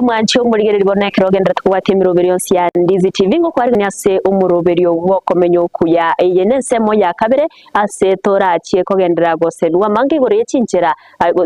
Omwanchi omorigereria bono ekero ogenderete kobwatia emeroberio yonsi ya Ndizi TV ngokwarigania ase omoroberio bw'okomenya okuya. Eye nensemo ya kabere ase torachie kogenderera gosemigwa amange igoro ye chinchera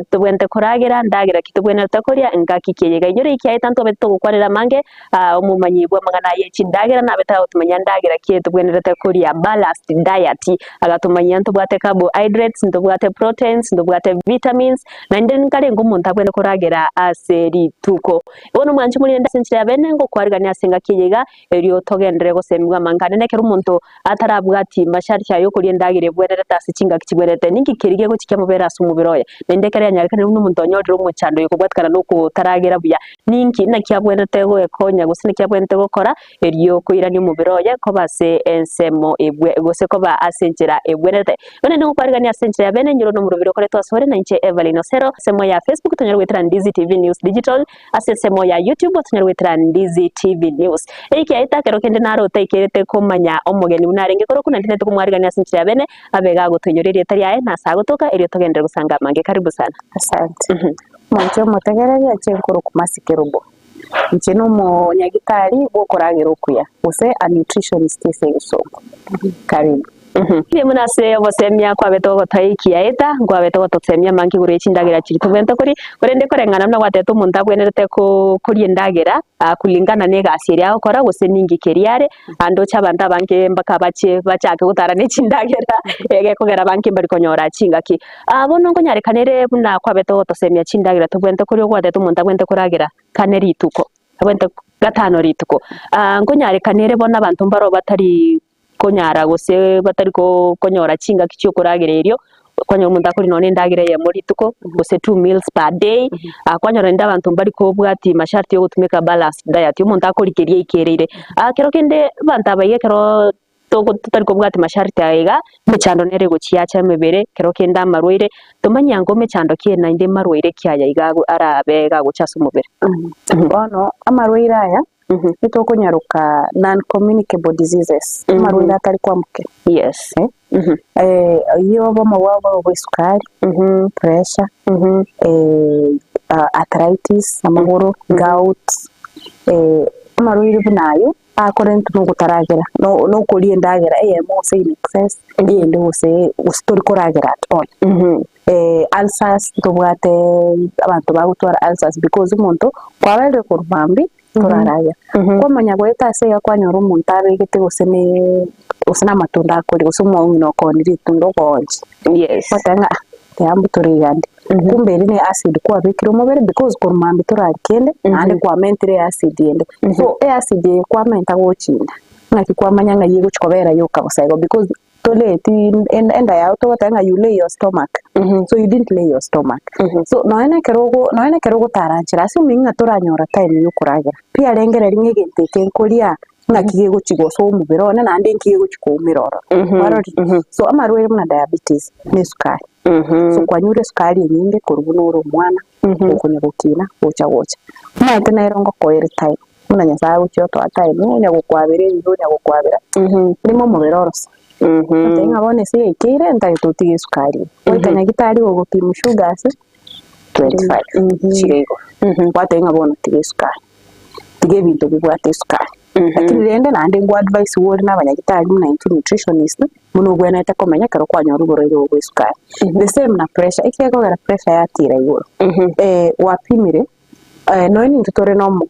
tobwenerete koragera, ndagera ki tobwenerete koria, ngaki ki eye iga. Inyora ekiagera ntobete togokwanera amange omomanyi bw'amang'ana aye chindagera nabete agotomanyia ndagera ki tobwenerete koria, balanced diet, agatomanyia ntobwate carbohydrates, ntobwate proteins, ntobwate vitamins, Naende nkarenge omonto abwenerete koragera ase rituko. Bono mwanche morende ase enchera ya bene, ngokwarigania ase engaki eye iga, erio togenderere gosemigwa amang'ana. Nere ekero omonto atarabwati masharti aye okoria endagera ebwenerete ase chingaki chibwenerete, ninki keria gegochia kiamobera ase omobere oye? Naende ekero yanyarekanire buna omonto onyorire omochando oyo kobwatikana na okotaragera buya, ninki naki abwenerete goekonya gose naki abwenerete gokora erio koirania omobere oye koba ase ensemo ebwe gose koba ase enchera ebwenerete. Bono nigo nkwarigania ase enchera ya bene, nyora nomoroberi okoretwa asore nainche Evelyn Osero, ensemo ya Facebook tonyare goetera Ndizi TV News Digital, ase ensemo ya YouTube tonyare goetera Ndizi TV News. Eki kiaeta ekero kende naro otaikerete komanya omogeni buna arenge korokwa naende nete komwarigania ase enchera ya bene, abe iga agotoinyora erieta riaye na ase agotoka erio togenderere gosanga amange. Karibu sana. Asante. Mwanche omotegereri ache nkorokwa Mercy Kerubo. Inche nomonyagitari bw'okoragera okuya, gose a nutritionist ase egesongo. Karibu. Mbuya mono ase obosemia kwabete gogotoa ekiaeta, nkwabete gotosemia amange igoro ye chindagera chiria tobwenerete koria, korende koreng'ana buna gwatebete omonto abwenerete ko koria endagera kulingana na egasi eria agokora gose ninki keria are, ndoche abanto abange mpaka bache bachake gotara ne chindagera egekogera abange mbari konyora chingaki. Bono nkonyarekana ere buna kwabete gotosemia chindagera tobwenerete koria ogwatete omonto abwenerete koragera kane rituko, abwenerete gatano rituko. Nkonyarekana ere bono abanto mbaro batari konyara gose batari ko konyora chingaki chiokoragera erio, kwanyora omonto akoria nonye na endagera eyemo rituko, gose two meals per day, kwanyora naende abanto mbari kobwati masharti ya ogotumeka balanced diet, omonto akoria keria aikereire. Kero kende abanto aba iga ekero togo totari kobwati masharti aya iga, emechando nere egochia yacha emebere, ekero kende amarwaire, tomanye ango mechando ki naende marwaire ki aya iga ago arabe iga agocha ase omobere. Bono amarwaire aya nitokonyaroka non communicable diseases, amarwaire atari kwambukera. Yes. Oyio obomo bwabo bwa esukari, pressure, arthritis, amagoro, gout, amarwaire buna ayio. Akorentwe nogotaragera, no- nokoria endagera eyemo gose in excess, eyende gose gose tori koragera at all. Ulcers ntobwate abanto bagotwara ulcers because omonto kwaberire korwa mambia toraragera. Kwamanya goeta ase iga kwanyora omonto abegete gose ne gose na amatunda akoria gose omong'ina okooni ritunda ogooncha. Yes. Ogoteba ng'a ah tiga mbutore iga ande. Kumbe eri ne acid kwabekire omobere because korwa mambia torari kende naende kwamentire eacid ende. So eacid eye kwamenta gochinda ng'aki kwamanya ng'ai egochi kobera yoka bosa igo because toreti enda yago togoteba ng'a you lay your stomach so you didn't lay your stomach. So nonye na ekero ogo nonye na ekero ogotara nchera assuming ng'a toranyora time ya okoragera, riarengereria ng'a egento eke nkoria ng'aki gegochi gosoa omobere one naende nki gegochi koumera ororo. Kwarorire? So amarwaire buna diabetes na esukari. So kwanyure esukari enyinge korwa buna ore omwana, okonya gokina gocha gocha. Omanyete nere ngokoere time, buna Nyasaye agochia otoa time, onya gokwabera ebibe onya gokwabera, rimo omobere orosa. Otebe ng'a bono ase yaikeire ntagete otige esukari eye. Goika nyagetari gogopima sugars, 25 chire igoro. Gwateba ng'a bono tiga esukari, tiga ebinto bibwate esukari. Lakini rende naende nko advise ore na abanyagitari buna intwe nutritionist, buna obwenerete komenya ekero kwanyora oborwaire obo bwa esukari. The same na pressure, ekio gekogera pressure yatira igoro, gwapimire, nonya nintwe tore na omo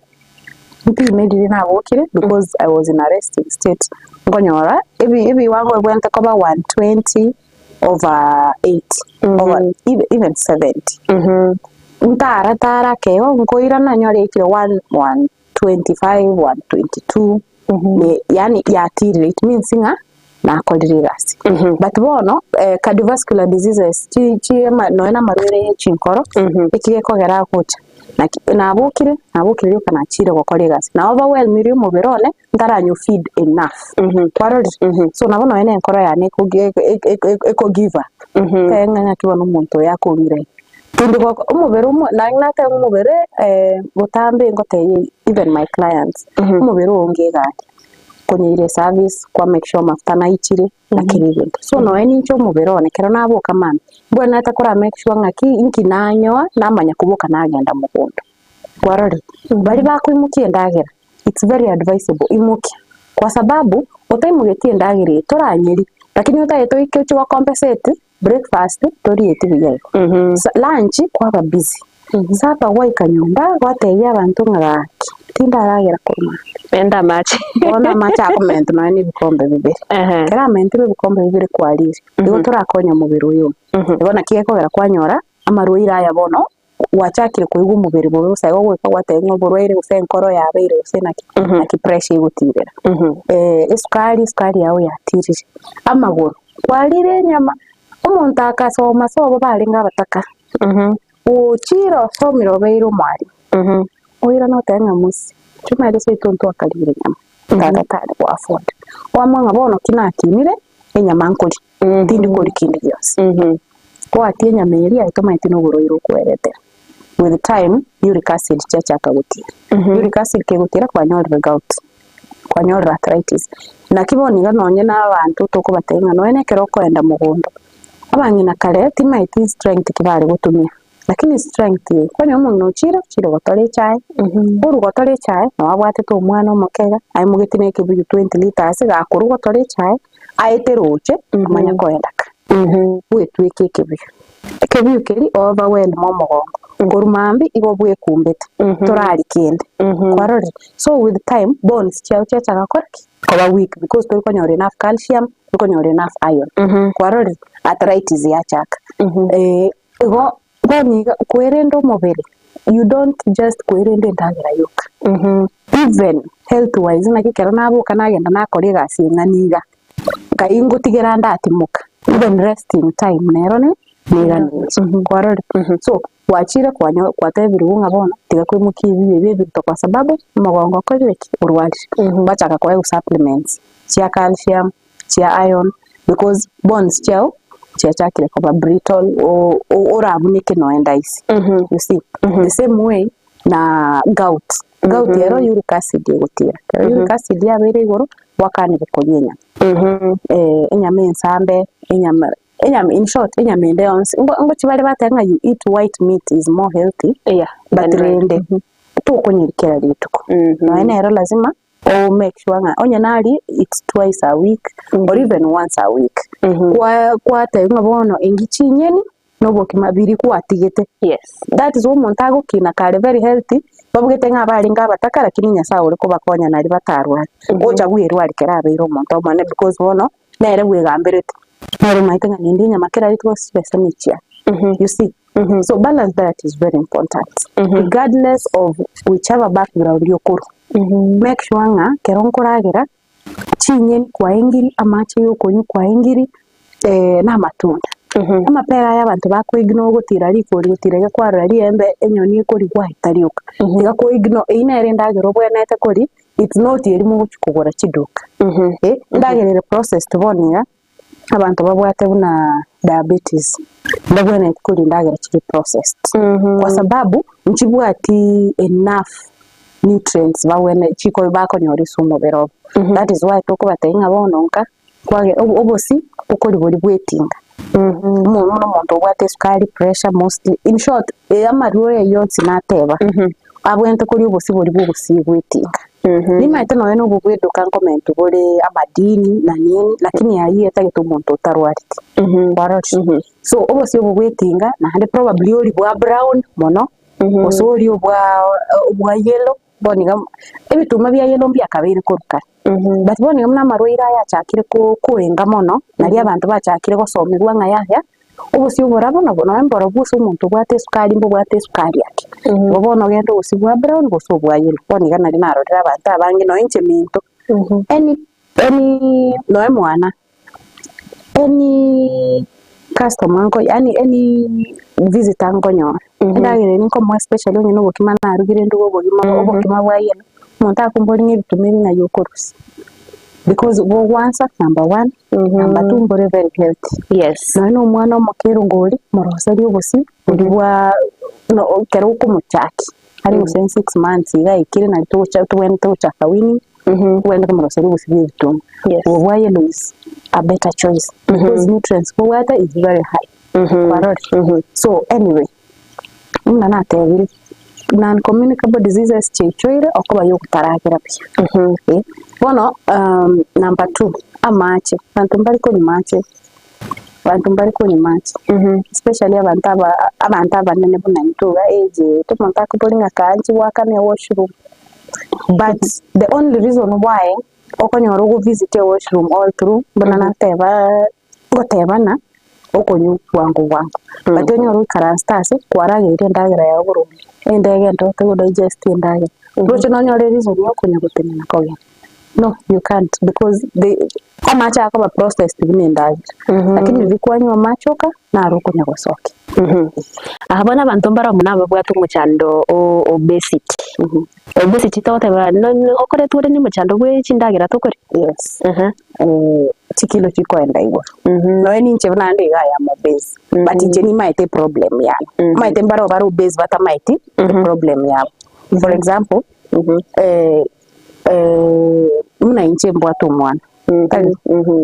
mpime riria nabokire because I was in a resting state, nkonyora ebi ebiwango bibwenerete koba 120 over 80 over even 70. Ntara tara akeigo nkoirana nyore yaikire one 125, 122 yaani yatirire it means ng'a nakorire egasi. But bono cardiovascular diseases chi chi ama nonya na amarwaire ye chinkoro, eki gekogera agocha naki nabokire, nabokire rioka nachire gokora egasi, na overwhelmire omobere one ntaranywa feed enough, kwarorire? So nabo nonya na enkoro yane eko give up, ekero ng'a ng'aki bono omonto oyo akong'ira iga. Tindi goko omobere omo naende nateba omobere botambe ngotebia even my clients, omobere oo onge egari, konyeire eservice, kwa make sure amafuta naichire, na kera egento. So nonya ninche omobere one ekero naboka mambia, mbwenerete kora make sure ng'aki inki nanyoa, namanya koboka nagenda mogondo. Kwarorire? Baria bakoimokia endagera, it's very advisable imokia kwa sababu otaimogetie endagera eye toranyeri lakini otagete oike oche go compensate breakfast torieti buya igo. Lunch kwaba busy, supper gwaika nyomba gwatebia abanto ng'a gaki tindaragera korwa mambia. Enda amache. Bono amache akomentwa nonya na ebikombe bibere. Ekero amentirwe ebikombe bibere kwarire, igo torakonya omobere oyo. Igo naki gekogera kwanyora amarwaire aya bono gwachakire koigwa omobere bobe gose igo ogoika gwateba ng'a oborwaire gose enkoro yabeire gose naki, naki pressure egotirera. Esukari, esukari yago yatirire, amagoro, kwarire enyama, omonto akasoma sobo barenge abataka, ochire osomire obeire omwalimu, oirane otebe ng'a mosi, chimere seito ntwakarire enyama, tata tari go afford, oamue ng'a bono ki nakinire, enyama nkoria. Tindi koria kende gionsi. Kwatia enyama eria aye tomaeti na oborwaire okweretera. With time, uric acid chiachaka gotira. Uric acid kegotira kwanyorire gout, kwanyorire arthritis. Naki bono iga nonye na abanto tokobatebia ng'a nonye na ekero okoenda mogondo, abang'ina kare timaeti strength ki bare gotumia, lakini strength eye, kwanyora omong'ina ochire, ochire gotora echae, korwa gotora echae, nabo abwatete omwana omoke iga, aimogetie na ekebuyu 20 litres, gakorwa gotora echae, aete roche amanye koenda ka, bwetweke ekebuyu. Ekebuyu keria overwhelm omogongo, korwa mambia igo bwekumbete, torari kende, kwarorire? So with time, bones chiago chiachaka gokora ki? Koba weak because tori konyora enough calcium, tori konyora enough iron, kwarorire? Arthritis yachaka. Igo bono iga kwerenda omobere, you don't just kwerenda endagera yoka, even health wise naki ekero naboka nagenda nakora egasi eng'ani iga, nkai ngotigera ndatimoka, even resting time nero ne niganeirie, kwarorire? So gwachire kwanyo kwatebirigwe ng'a bono tiga koimokia ebibe ebi ebirito kwa sababu omogongo okorire ki? Orwarire. Gwachaka koegwa supplements chia calcium, chia iron because bones chiao chiachakire koba brittle orabuneke noe ndaisi you see. The same way na gout, gout ero uric acid egotira, ekero uric acid yabeire igoro gwakanire koria enyama, enyama ensambe, enyama enyama in short enyama ende yonsi ngochi bare bateba ng'a you eat white meat is more healthy but rende tokonyeria kera rituko, nonya nero lazima. O make sure ng'a onye nari it's twice a week or even once a week. Kwa kwatebia ng'a bono engi chinyeni na obokima biria gwatigete. Yes. That is why omonto agokina kare very healthy, babugete ng'a abarenge abataka lakini Nyasaye ore kobakonya naria batarware. Ocha bwerwari kera abeire omonto omonene because bono nere bwegamberete, nere omanyete ng'a nindie enyama kera rituko ase chibesa nechiane. You see? So balanced diet is very important regardless of whichever background okorwa. Make sure ng'a ekero nkoragera, chinyeni kwaengiri, amache ya okonywa kwaengiri, na amatunda. Amapera aya abanto bako ignore gotira rikori gotira iga kwarora riembe enyoni ekoria gwaeta rioka. Iga ko ignore, eywo nere endagera obwenerete koria, it's not eria mogochia kogora chiduka. Endagera ere processed bono iga, abanto babwate buna diabetes, mbabwenereti koria endagera chire processed, kwa sababu nchibwati enough nutrients bagwene chiko bakonyora ase omobere obo. That is why tokobatebia ng'a bono nka kwage obosie okoria boria bwa etinga, omonto buna omonto obwate esukari, pressure mostly, in short amarwaire aywo yonsi nateba, abwenerete koria obosie boria bwa obosie bwa etinga. Nimaete nonya na obwo bw'eduka nkomentwa bore amadini na nini, lakini ayio etagete omonto otarwareti, kwarorire? So obosie obo bw'etinga naende probably oria bwa brown mono, gose oria obwa obwa yellow, bono iga ebituma bia yellow mbiakabeire korwa kare, but bono iga buna amarwaire aya achakire ko koenga mono, naria abanto bachakire gosomerwa ng'a yaya. Obosio oborabu nabo nonya mborobwo ase omonto obwate esukari mbobwate esukari ake. Igo bono ogende obosio bwa brown gose obwa yellow. Bono iga nario narorire abanto abange nonya inche minto, any any nonya mwana, any customer nko yaani any visitor nkonyora, endagera eria nkomoa especially onye na obokima narugire nduge obogima obokima bwa yellow, omonto akomboria ng'a ebituma ebi ng'ai okorusia. Because bogwansa number one, number two mbore very healthy. Yes. Nonya na omwana omoke erongori, moroserie obosie boria bwa no ekero okomochakia, aria gose in 6 months iga aikire nari togocha tobwenerete gochaka weaning, obwenerete komoroseria obosie bwa ebituma. Yes. Obo bwa yellow is a better choice because nutrients bobwate is very high. Kwarorire? So anyway, buna natebire. Non communicable diseases chiaichoire okoba ya ogotaragera buya. Eh, bono number two, amache, abanto mbari konywa mache, abanto mbari konywa mache, especially abanto aba abanto abanene buna intwe iga age eye, omonto akobori ng'a kaanche goakana ewashroom, but the only reason why okonyora ogovisit ewashroom all through buna nateba ngotebana okonywa bwango bwango, but onyore oikaransete ase kwarageire endagera yago boronge, endege entote godigest endagera, roche nonyore reason ya okonya gotenena kogenda, no you can't because the amache akoba processed buna endagera, lakini riria kwanywa amache oka, naro okonya gosokia. Aha bono abanto mbare omo nababwate omochando o obesity. Obesity togoteba no okoretwa ore na omochando bwe chindagera tokori? Yes. Chikilo chikoenda igoro. Nonya ninche buna ande iga I am obese, but inche nimaete eproblem yane. Omanyete mbare bare obese batamaeti eproblem yabo. For example, buna inche mbwate omwana, tari?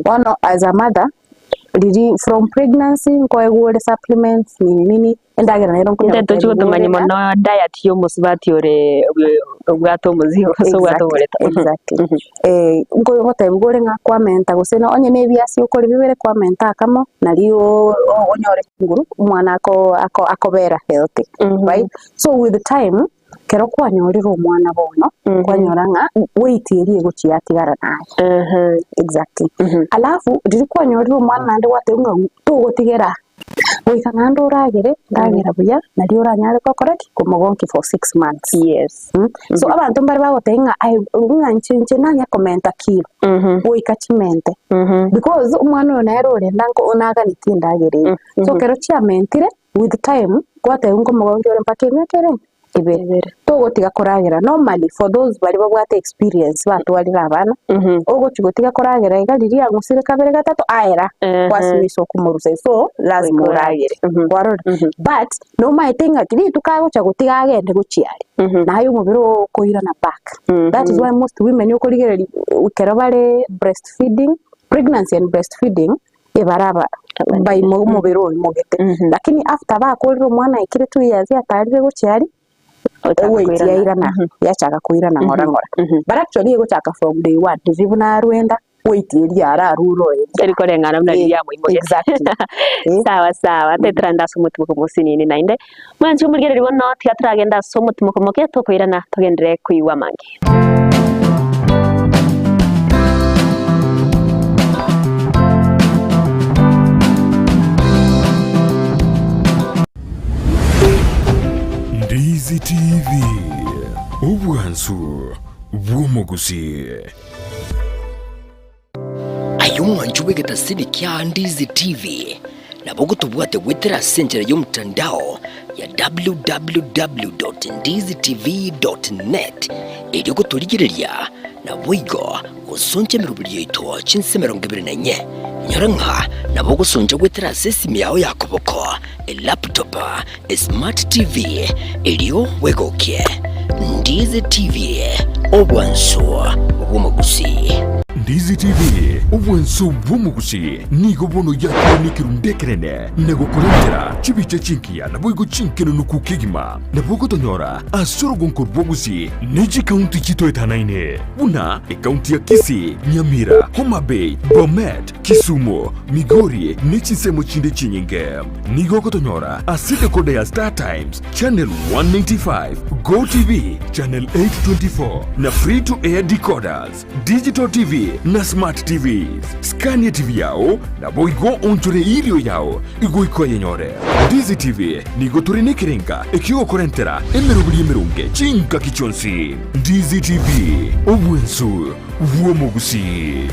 Bono as a mother, riria from pregnancy nkoegwa ore supplements nini nini, endagera nero nkonya Intwe tochi gotebiwa gotomanya ore ng'a mono diet ya omosubati ore obwate omozigo gose obwate oborito. Exactly. Nko gotebiwa ore ng'a kwamenta gose na onye na ebiasi okori bibere kwamenta akamo nario onyore chinguru omwana ako ako akobera healthy right. So with time, Ekero kwanyorire omwana bono, kwanyora ng'a weight eria egochia yatigara naye. Exactly. Alafu riria kwanyorire omwana naende gwatebwa ng'a togotigera goika naende oragere, ragera buya nario oranyare gokora ki? Komogonkia for 6 months. So abanto mbare bagoteba ng'a aye ng'a inche inche nanya komenta kilo, goika chimente. Because omwana oyo nere orenda nko naganetie endagera eye. So ekero chiamentire, with time, gwatebwa nkomogonkia ore mpaka emiaka ere ebere. Togotiga koragera normally for those baria babwate experience batwarire abana, ogochi gotiga koragera iga riria ang'usire kabere gatato aera, kwasibisa okomorusia so lazima oragere kwarora. But nomaete ng'a rituko agocha gotiga agende gochia are, naye omobere oo okoirana back. That is why most women okorigereria ekero bare breastfeeding, pregnancy and breastfeeding, ebare aba baima omobere oimogete. Lakini after bakorire omwana aikire 2 years atarire gochia aria, eweight yairana yachaka koirana ng'ora ng'ora. But actually egochaka from day one, riria buna arwenda weight eria ararure oye. Teri koreng'ana buna riria amoimogete. Exactly. Eh. Sawa sawa, teterande ase omotimoko mosinini naende. Mwanche omorigereria bono tiga toragende ase omotimoko moke tokoirana togenderere koigwa amange. Ndizi TV, obwansu bw'omogusi. Aye omwancho bw'egetasini kia Ndizi TV, nabo ogotobwate goetera ase enchera y'omotandao ya www.ndizitv.net erio gotorigereria naboigo gosoncha emeroberi yaito chinse 24. Inyora ng'a nabo ogosoncha goetera ase esimi yao ya koboko, elaptop, esmart TV, erio bwegokie. Ndizi TV, obwansu bw'omogusii. Ndizi TV, obwansu bw'omogusii, nigo bono yakire nekerundu ekenene na gokorentera chibicha chingiya naboigo chinkenenuku kegima. Nabo ogotonyora ase orogonko rwa Gusii ne chikaunti chitoetanaine buna ekaunti ya Kisii, Nyamira, Homa Bay, Bomet, Kisumu, Migori ne chinsemo chinde chinyinge. Nigo ogotonyora ase decoder ya Star Times, Channel 195, Go TV, Channel 824 na Free to Air decoders, Digital TV na Smart TVs. Scania TV yao naboigo onchore erio yao igoika oyenyore. Ndizi TV nigo tore nekerenga ekiogokorentera emeroberi emeronge chingaki chionsi. Ndizi TV, obwensu bw'omogusii.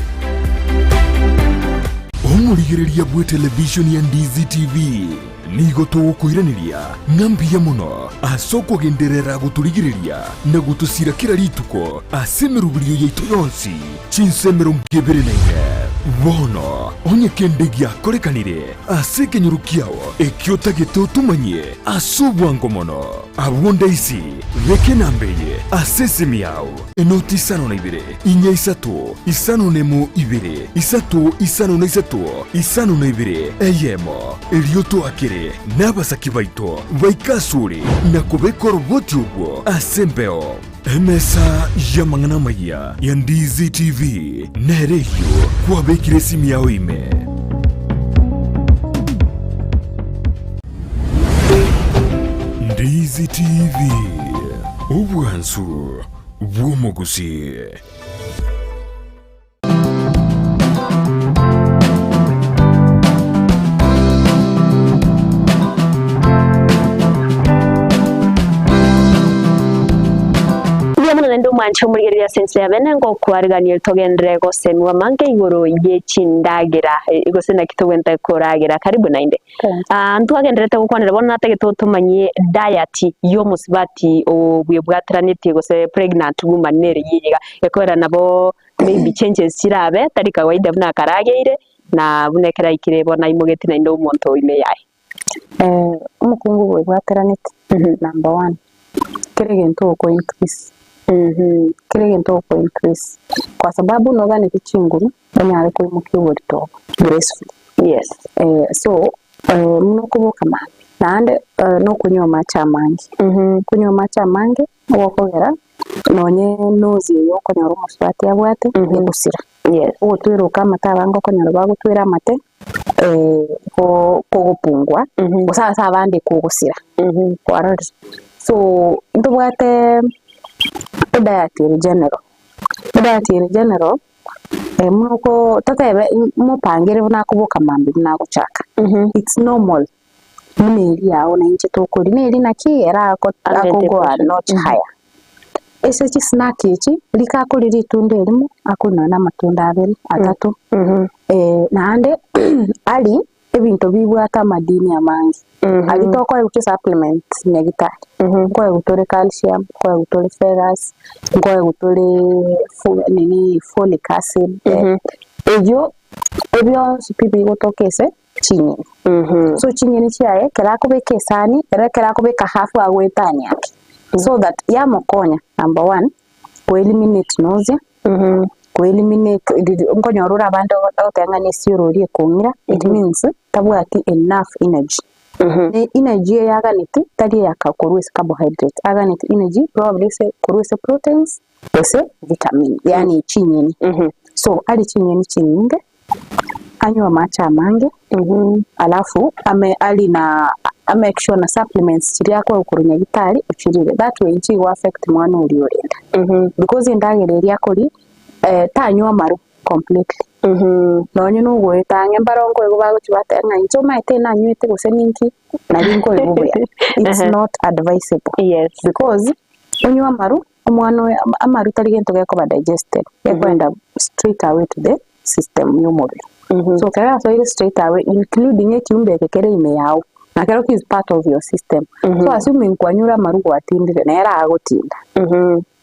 Omorigereria bw'etelevishoni ya Ndizi TV nigo togokoiraneria ng'a mbuya mono ase okogenderera gotorigereria na gotosira kera rituko ase emeroberio yaito yonsi chinsa 24. Bono onye kende giakorekanire ase ekenyoro kiao ekio otagete otomanyie ase obwango mono, abwo ndaisi beka enamba eye ase esimi yao, enoti isano na ibere, inya isato, isano na emo ibere, isato isano na isato, isano na ibere, eyemo, erio toakere nabasaki baito baike asore na kobeka oroboti obwo ase embeo. Emesa y'amang'ana amayia ya Ndizi TV nere eyio kwabekire esimi yao ime. Ndizi TV, obwansu bw'omogusii. Mbuya mono naende omwanche omorigereria ase ense ya bene ngokwarigania togenderere gosemigwa amange igoro ye chindagera gose naki togwente koragera karibu naende. Ah, ntwagendererete gokwanera bono natagete otomanyie diet y'omosubati obwebwateranetie gose pregnant woman nere eyio iga ekogera nabo maybe changes chirabe tari kawaida buna akarageire na buna ekero aikire bono aimogetie naende omonto ime yaye. Omokungu bwebwateranetie number one, kera egento oko increase, kera egento oko increase kwa sababu noganeti chinguru onyare koimokia oborito obo gracefully. Yes. So buna okoboka mambia naende nokonywa amache amange, konywa amache amange ogokogera nonye nausea eye okonyora omosubati abwate egosira. Yes. Ogotweroka amate abange okonyora bagotwera amate kogopungwa gose ase abande kogosira kwarorire. So ntobwate ediet ere general, ediet ere general moko totebe mopangere buna akoboka mambia buna agochaka it's normal buna eria yao na inche tokoria na eria naki ere ako akogoa notch higher. Ase chisnack echi rika akoria ritunda erimo akoria nonye na amatunda abere atato naende aria ebinto bibwate amadini amange aria tokoegwa chisupplement nyagitari nkoegwa tore calcium, nkoegwa tore ferrous, nkoegwa tore nini folic acid eyio ebionsi pi bigotoka ase chinyeni. So chinyeni chiaye ekero akobeka esani ere ekero akobeka half agoetania ake so that yamokonya number one ko eliminate nausea, ko eliminate nkonyora ore abande ogoteba ng'a nesiorori ekong'ira it means tabwati enough energy. Ne energy eye aganeti tari eya korwa ase carbohydrates, aganeti energy probably ase korwa ase proteins gose vitamin yaani chinyeni. So arie chinyeni chinyinge. Anywe amache amange, alafu ame arie na amake sure na supplements chiria akoegwa korwa nyagitari ochirire, that way nchigo affect mwana oria ore enda. Because endagera eria akoria tanywa amaru completely, nonye na ogoeta ang'e mbaro nkoigwa bagochia bateba ng'a inche omanyete nanywete gose ninki, nari nkoigwa buya, it's not advisable because onywe amaru. Omwana oyo amaru tari gento gekoba digested, gekoenda straight away to the system ya omobere. So ekero yasoire straight away including ekiumbe eke kere ime yao, na kerokio is part of your system. So assuming kwanyure amaru gwatindire, nere agotinda.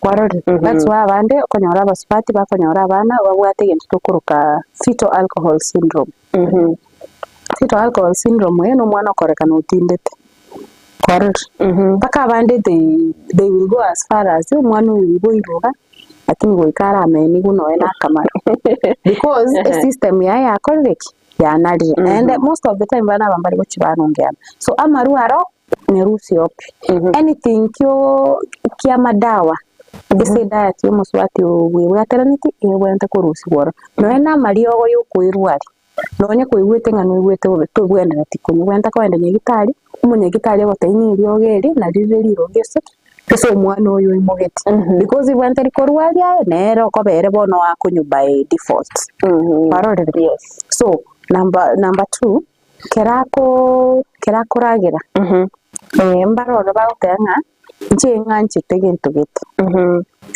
Kwarorire? That's why abande okonyora abasubati bakonyora abana babwate egento tokoroka fetal alcohol syndrome. Fetal alcohol syndrome eye na omwana okorekana otindete. Kwarorire? Mpaka abande they they will go as far as omwana oyo oiboirwe iga lakini goika aramenigwe nonya na akamaro because esystem yaye yakorire ki? Yanarire. Naende most of the time abana aba mbari gochia barungeana. So amarwa aro nyarusie pi. Anything kio kia amadawa ase ediet ya omosubati obwebwateraneti ebwenerete korusigwa ororo. Nonya na amariogo ya okoerwaria. Nonya koigwete ng'a noigwete bobe, tobwenereti konywa. Obwenerete kogenda nyagitari, omonyagitari agotebia ng'a eriogo eri nari rire rironge ase ase omwana oyo oimogete. Because ebwenerete rikorwaria aye, nere okoba ere bono akonywa by default. Kwarorire? Yes. So, number number two, kera akoo kera akoragera, mbare ororo bagoteba ng'a inche ng'anchete egento gete,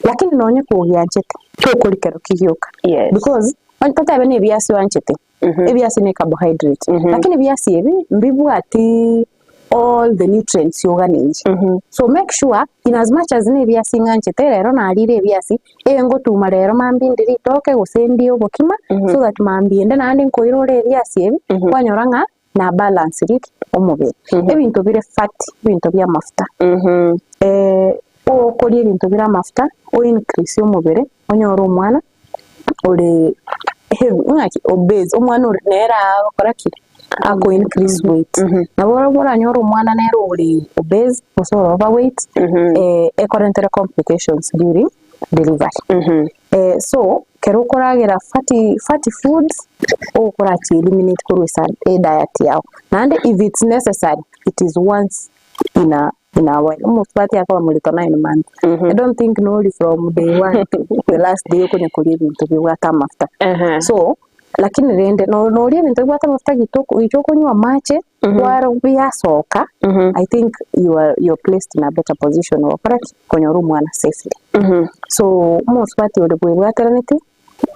lakini nonye kogianchete, tokoria kero ki gioka. Yes. Because onye totebe na ebiasi oanchete, ebiasi ne carbohydrate, lakini ebiasi ebi mbibwati. all the nutrients oganeirie. So make sure in as much as na ebiasi ng'anchete rero narire ebiasi, ee ngotuma rero mambia inde ritoke gose ndie obokima so that mambia ende naende nkoirora ebiasi ebi, kwanyora ng'a na balanciri ki? Omobere. Ebinto bire fatty, ebinto bia amafuta, okoria ebinto bire amafuta, o increase omobere, onyore omwana ore heavy ng'aki obese, omwana ore nere agokora ki? Ako increase weight. Nabo barabwo oranyore omwana nere ore obese gose ore overweight, ekorentere complications during delivery. So ekero okoragera fatty fatty foods, okorachi eliminate korwa ase ediet yago. Naende if it's necessary, it is once in a in a while. Omosubati akoba morito 9 months, I don't think nori from day one to the last day okonya koria ebinto bibwate amafuta. So lakini rende noria ebinto bibwate amafuta gicha okonywa amache kwaro biasoka, I think you are placed in a better position gokora ki? Konyora omwana safely. So omosubati ore bwebwateraneti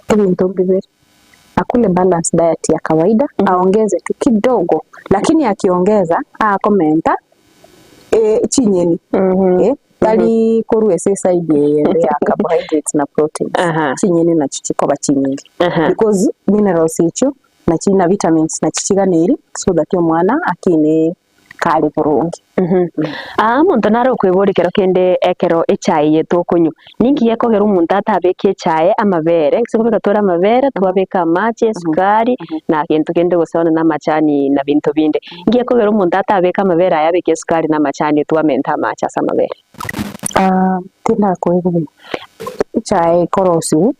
ebinto mbibere, akule balanced diet ya kawaida, aongeze tu kidogo, lakini akiongeza akomenta chinyeni, tari korwa ase eside eye ende ya carbohydrates na proteins. Chinyeni nachi chikoba chinyinge because minerals echio nachi na vitamins nachi chiganeiri so that omwana akine kare boronge. Omonto nare okoiboria ekero kende ekero echae eye tokonywa, ninki gekogera omonto atabeke echae amabere, gose kobeka tore amabere twabeka amache, esukari, na gento kende gose bono na amachani na binto binde. Inki gekogera omonto atabeka amabere aya abeke esukari na amachani twamente amache ase amabere? Tindakoigwa buya, echae ekorosiwa.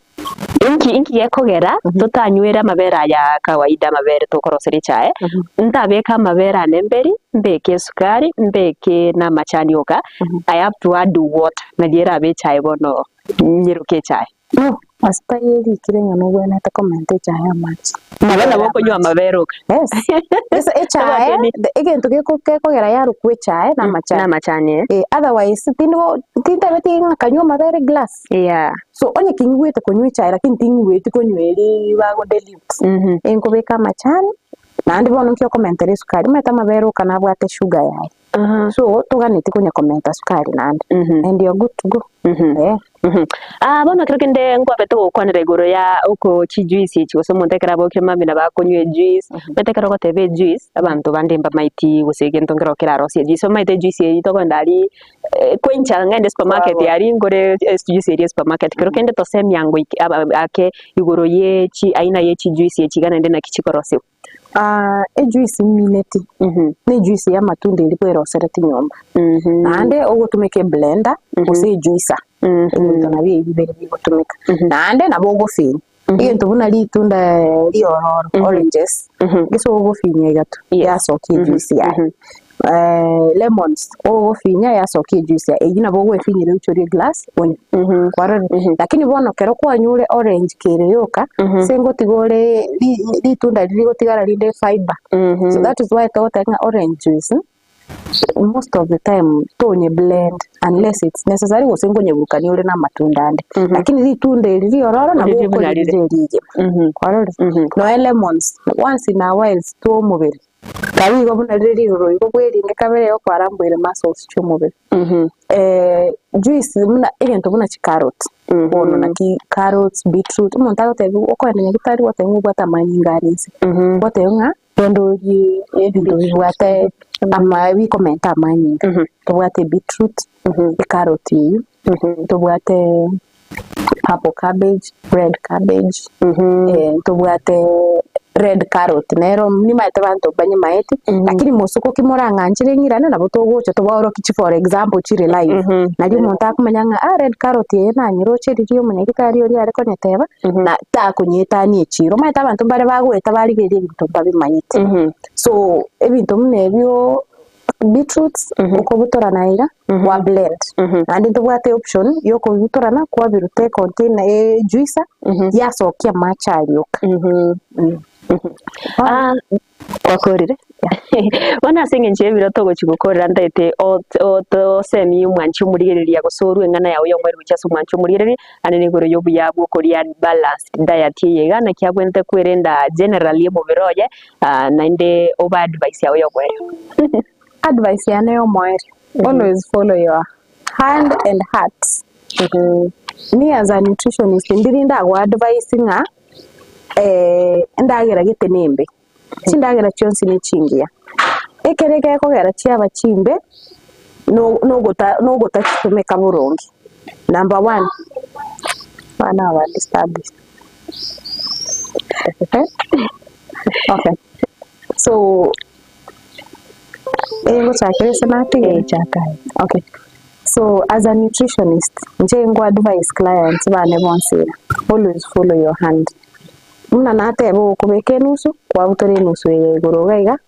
Inki inki gekogera totanywere amabere aya kawaida amabere tokoroseria echae, ntabeka amabere ane mberi, mbeke esukari, mbeke na amachani oka, I have to add water nario erabe echae bono nyeroke echae. No, ase tari erikire ng'a nobwenerete komenta echae amache. Nabo nabo okonywa amabere oka. Yes, ase echae, egento gekogera yarokwa echae na amachani. Na amachani eh. Eh, otherwise tindigo tintabeti ng'a kanywa amabere eglass. So onye king'igwete konywa echae lakini ting'igweti konywa eria bago dilute, enkobeka amachani, naende bono nki okomentera esukari, omanyete amabere oka nabwate esugar yaye, so toganeti konya komenta sukari naende, and you're good to go, eh. Bono ekero kende nkwabete gokwanera igoro ya oko chijuice echi gose omonto ekero abokire mambia nabo akonywa ejuice, omanyete ekero ogoteba ejuice, abanto bande mbamaeti gose egento nkero kerarosie ejuice, omanyete ejuice eywo tokogenda aria koincha ng'ende supermarket aria ngore ejuice eria supermarket, kero kende tosemia ngoike ake igoro ye chi aina ye chijuice echi iga naende naki chikorosiwa. Ejuice mineti na ejuice ya amatunda eria bwerosereti nyomba, naende ogotumeka eblender gose ejuicer, ebinto nabio ebi bibere bigotumeka, naende nabo ogofinya, egento buna ritunda riororo oranges, gese ogofinya iga tu yasokia ejuice yaye, lemons ogofinya yasokia ejuice yaye, eywo nabo ogoefinyera oichorie eglass onywe, kwarorire? Lakini bono ekero kwanyure orange kere yoka, ase ngotiga ore ritunda riria rigotigara rinde efiber, so that is why togoteba ng'a orange juice, most of the time tonye blend unless it's necessary gose nkonyeburukania ore na amatunda ande, lakini ritunda eri riororo nabo Riria buna okoria rire. rire rigima, kwarorire? Nonya lemons, once in a while sitwa omobere, Kabi igo buna rire riroro igo bwerinde kabere igo kwaramboire muscles chi'omobere. Juice buna egento buna chicarrot, bono naki carrots, beetroot, omonto agotebiwa okoenda nyagetari goteba ng'a obwate amanyinga are inse, goteba ng'a genda orie ebinto bibwate ama bikomenta amanyinga. Tobwate beetroot, ecarrot eywo, tobwate purple cabbage, red cabbage, ntobwate red carrot nero nimaete abanto mbanyemaeti, lakini mosuko ki morang'anchire ng'irane nabo togocha tobaorokie chi for example chire live, nario omonto akomanya ng'a ah red carrot eye nanyeroche riria omonyagitari oria are konyeteba, na takonyetania echiro. Omanyete abanto mbare bagoeta barigereria ebinto mbabimanyeti. So ebinto buna ebio beetroots okobutorana iga kwa blend naende ntobwate option ya okobibutorana kwabiruta econtainer ejuicer yasokia amache aria oka. Gwakorire? Bono ase eng'encho y'ebiro togochia gokorera ntaete otosemie omwanchi omorigereria gose orue eng'ana yago ya omweri gochia ase omwanchi omorigereria naende na igoro y'obuya bwa okoria balanced diet eye iga naki abwenerete kwerenda generally omobere oye naende obe advice yago ya omoerio. Advice yane y'omoerio, always follow your hand and heart. Me as a nutritionist ndiri ndago advise ng'a endagera gete nembe, chindagera chionsi nechingiya. Ekere gekogera chiaba chimbe, nogota nogotachitumeka boronge. Number one, abana aba ba disturb okay, so Ngochakera ase natigire? Chaka aye. Okay. So as a nutritionist, inche ngo advise clients bane bonsi iga, always follow your hand. Buna nateba ogokobeka enusu, kwabutora enusu eye ya igoro iga iga,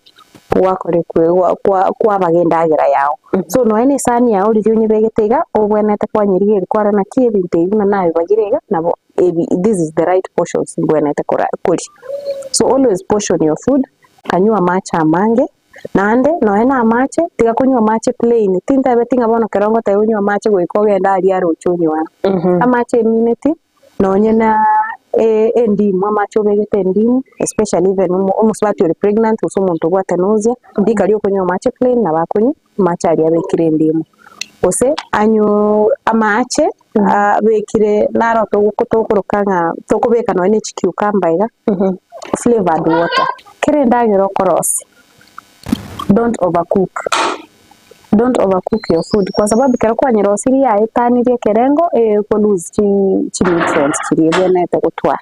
gwakora ekwe gwa kwa kwabaga endagera yago. So nonya na esani yago riria onyebegete iga, obwenerete kwanyerigeria kwarora naki ebinto ebi buna nabibagire iga, nabo ebi this is the right portions mbwenerete kora koria. So always portion your food, kanywa amache amange, naende nonya na amache, tiga konywa amache plain, tintabeti ng'a bono ekero ngoteba onywe amache goika ogende aria aroche onywe aa. Amache emineti, nonye na endimu, amache obegete endimu, especially even omo omosubati ore pregnant gose omonto obwate nausea, rika ria okonywa amache plain nabo akonywa amache aria abekire endimu. Gose anywe amache abekire naro tokoroka ng'a tokobeka nonye ne chicucumber iga, flavored water. Kera endagera okorosia, don't overcook, don't overcook your food kwa sababu ekero kwanyerosirie yaetanirie ekerengo eko lose chi nutrients chiria ebwenerete gotwara.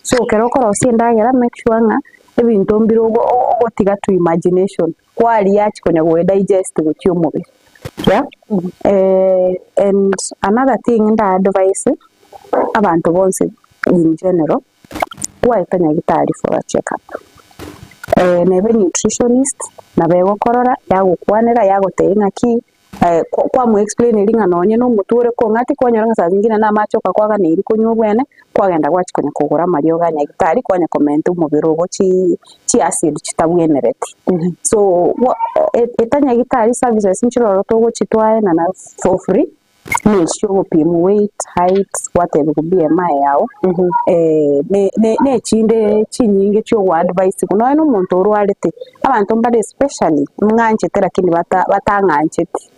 So ekero okorosia endagera make sure ng'a ebinto mbire ogotiga to imagination. Kwaria chikonya goe digest gochia omobere yeah and another thing nda advise abanto bonsi in general, gwaeta nyagetari for a check up, nebe nutritionist nabo egokorora yagokwanera yagotebia ng'aki kwamo explain eri ng'a nonye na omotwe ore kong'ati kwanyora ng'a saa zingine na amache oka kwaganeiri konywa obwene, kwagenda gwachia konya kogora amariogo a nyagetari kwanya komenta omobere ogo chi chiacid chitabwenereti. So eta nyagetari services nchire ororo togochitwaenana for free, buna echi chiogopimwa weight, height, gwatebiwa BMI yago, ne echinde chinyinge chiogoadvisiwa. Nonya na omonto orwarete, abanto mbare especially ng'anchete lakini bata batang'ancheti,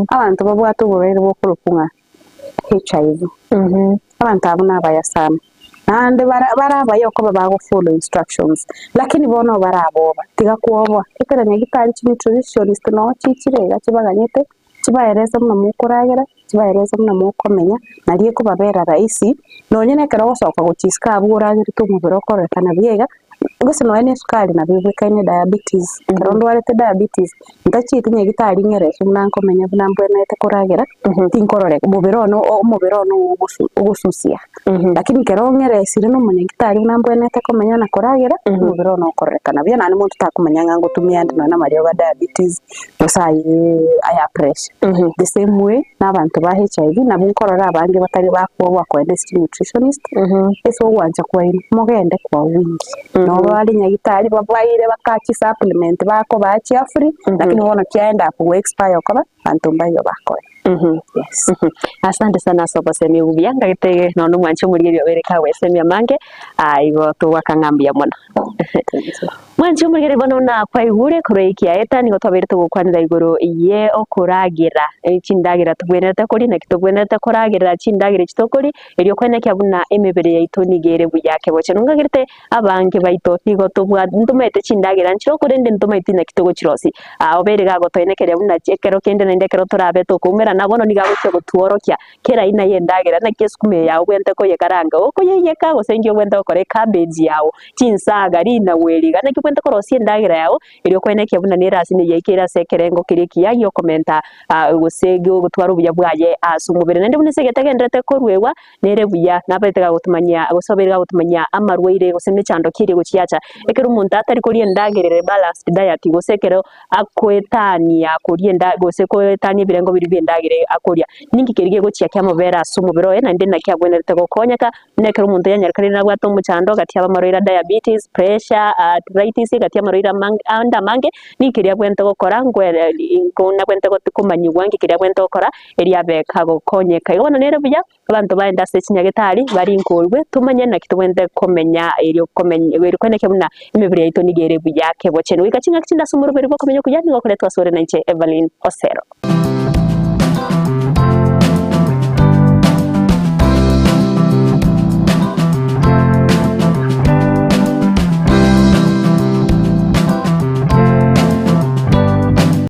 abanto babwate oborwaire bokorokwa ng'a HIV, abanto abwo nabaya sana, naende bara bare abaya okoba bago follow instructions, lakini bono baraboba, tiga kwoboa, ekero nyagetari chinutritionist noo chichire iga chibaganyete. Chibaerese buna mokoragera, chibaerese buna mokomenya, nario ekobabera rahisi, nonye na ekero ogosoka gochia isiko abwo oragerete omobere okororekana buya iga, gose nonye na esukari nabo ebwekaine diabetes, ekero ndwarete diabetes, ntachieti nyagitari ng'erese buna nkomenya buna mbwenerete koragera, tinkororeka mobere one omobere one ogosu ogosusia. Lakini ekero ng'eresire na omonyagitari buna mbwenerete komenya na koragera, omobere one okororekana buya naende monto takomanya ng'a ngotumia ande nonye na amariogo a diabetes, gose aye aya pressure. The same way na abanto ba HIV nabwo nkorora abange batari bakwoboa kogenda ase chinutritionist, ase ogwancha kwaino mogende kwa wingi. Nabo bare nyagitari babaire baka chisupplement bakobaa chia free, lakini bono kiaenda go expire okoba abanto mbaiyo bakore. Yes. Asante sana ase obosemia obuya, ngagete nonya omwanchi omorigereria obeire kagwesemia amange, igo togwaka ng'a mbuya mono. Mwanche omorigereria bono buna kwaigure korwa ekiaeta nigo twabeire togokwanera igoro ye okoragera chindagera tobwenerete koria naki tobwenerete koragerera chindagera echi tokoria erio koenekia buna emebere yaito nigo ere buya kebochenu. Ngagerete abange baito nigo tobwate ntomaete chindagera nchire korende ntomaeti naki togochirosia. Obeire gagotoenekeria buna ekero kende naende ekero torabe tokoumerana bono nigo agochia gotworokia Kera aina y'endagera, naki esukuma eye yao obwenerete koyekaranga, okoyeiyeka, gose inki obwenerete gokora ecabbage yao, chinsaga, rinagu eri iga, naki obwenerete korosia endagera yao, erio okoenekia buna nere ase neyaikeire ase ekerengo keria ekiya giokomenta gose giogotwara obuya bwaye ase omobere. Naende buna ase egetegenderete koruegwa, nere buya, nabaete gagotomanyia gose obeire gagotomanyia amarwaire gose emechando ki eria egochi yacha. Ekero omonto atari koria endagera ere balanced diet gose ekero akoetania koria enda gose koetania ebirengo biria bia endagera akoria, ninki keria gegochia kiamobera ase omobere oye naende naki abwenerete gokonyeka, buna ekero omonto yanyarekanire nabwate omochando gati y'abamarwaire a diabetes, pressure, arthritis. Diabetes, egati y'amarwaire amange ande amange, ninki keria abwenerete gokora nkwere nabwenerete komanyigwa nki keria abwenerete gokora erio abe kagokonyeka. Igo bono nere buya. Abanto baende ase chinyagetari barinkorwe, tomanye naki tobwenerete komenya erio komenya erio koeneke buna emebere yaito nigo ere buya kebochenu. Goika ching'aki chinde ase omoroberi bw'okomenya okuya nigo okoretwa asore nainche Evelyn Osero.